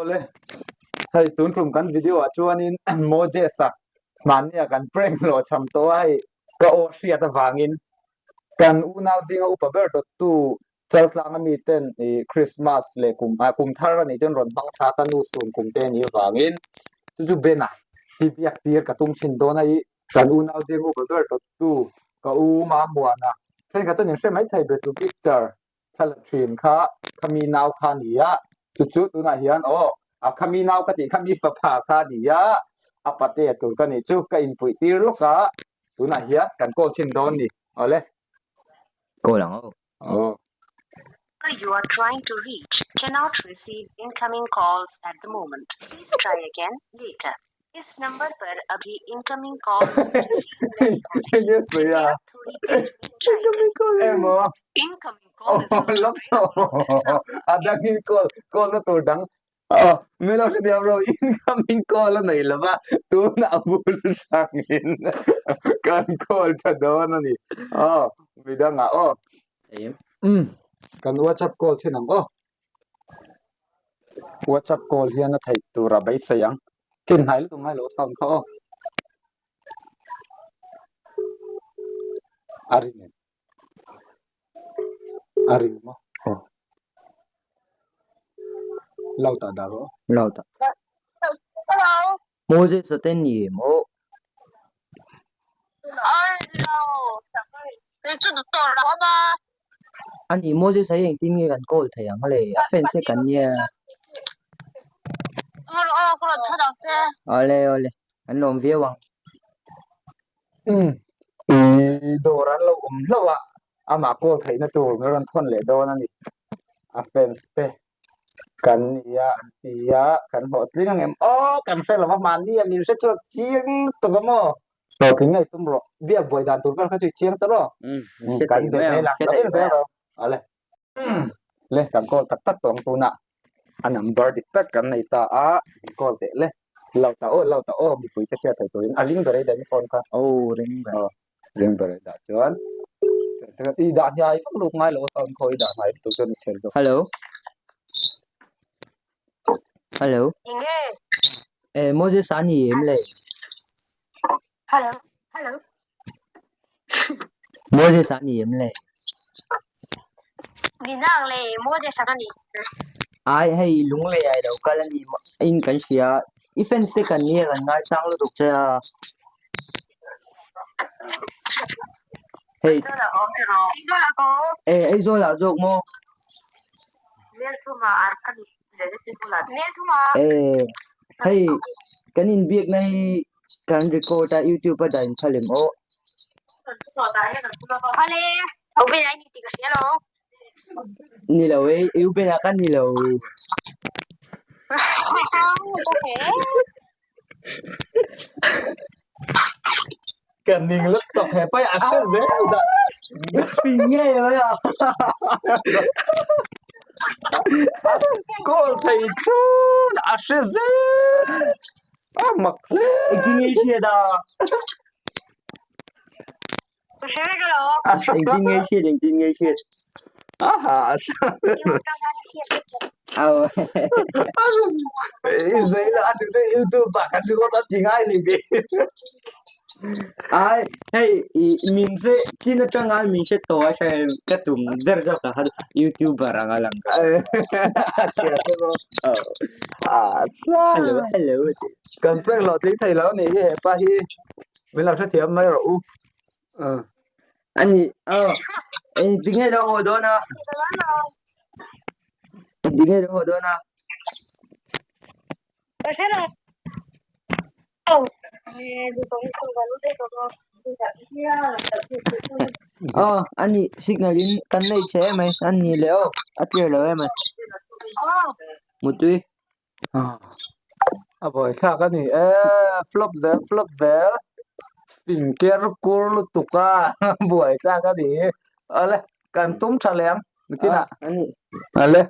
Awle, hei tun tum kan video ah chuanin Moses a hmannia kan prank hlawh cham tawh a hei ka aw hriat avangin kan unau zinga upa ber dawttu Chaltlanga miten ih Christmas leh kum ah kum thar a nih chuan rawn hmang thla ka nu sun kum te a nih avangin chu chu Ben-a hi biak tir ka tum thin dawn a ih kan unau zinga upa ber dawttu ka u Mamuana thenkhat chuan in hre maithei be tu picture thla la thin kha khami nau kha a ni a chu chu tunah hian aw a khami nau ka tih kha mi fapa kha a ni a a pate tur ka nih chu ka inpuih tir lawk a tunah hian kan call chhin dawn ni awle Call ang aw. Aw. You are trying to reach cannot receive incoming calls at the moment. Please try again later. Is number par abhi incoming call Enge sawi a? Emaw aw lawk saw a dang in call call na tur dang aw min lo hrethiam rawh incoming call a nei lova tun a bul tangin kan call tha dawn a ni aw midangah aw kan whatsapp call thin ang aw. Whatsapp call hian a theih tur a beisei ang. Ken hnai lutuk ngai lo sound kha aw. A ring em? A ring maw? Aw. Loud ah dah rawh aw. Loud ah. Hello. Moses a te ni em aw. Ani Moses a hi engtin nge kan call thei ang le a fans te kan nia. Awle awle an lawm viau ang. Umm dawr an lo awm hlauh a amah call theihna tur min rawn thawn leh dawn a ni a fans te. Kan nia an ti a, kan hlawhtling ang em? Aw, kan hre lo va, mahni a min hre chhuak chiang lutuk a maw? Hlawhtling ngei tum rawh, biak buai dan tur vel kha chu i chiang ta rawh. Kan be zel ang, lo en zel rawh. Awle. Le, kan call tak tak tawh ang tunah a number dik tak kan nei ta a, kan call teh le. Lo ta aw, lo ta aw, mipui te hriat thei turin a ring ber ei daih phone kha. Aw, ring ber. Ring ber dah chuan i dah hnai vak lutuk ngai lo a sound khaw i dah hnai lutuk chuan i chher zawk. Hello. Hello. Enge? Eh Moses a ni em le? Hello. Hello. Moses a ni em le? Ni nang le Moses a ni. Ai hei lung le ai lo kal ani in kan hria i fans te kan nia kan ngai sang lutuk che a. Hei eh Aizawl ah zawk maw eh hei kan inbiakna hi kan record a youtube a dah inphal em aw. Ni lo e i u bena ka ni lo. Ka ning lut tawk he pai a hre zel dah. Fing ngei mai a. Call thei chun a hre zel. A mak hle. Engtin nge i hriat a? Engtin nge i hriat engtin nge i hriat? Aha I zei la a tu YouTube ah kan ringawt a ti ngai ni bi. Ai hei i min hre chin atanga min hre tawh a hre ka tum ber zawk ah khan YouTuber anga lang ka. Hello hello Kan prank lo tling thei lo a nih hi hepa hi. Min lo hrethiam mai rawh u. Ani aw engtinge lo haw dawn a engtinge lo haw dawn a. Aw ani signal in kan nei che emai ani leh aw a clear lo emai mutui. A buaithlak a ni e flop zel flop zel fing ker kur lutuk a buaithlak a ni awle kan tum tha leh ang nikinah ani awle.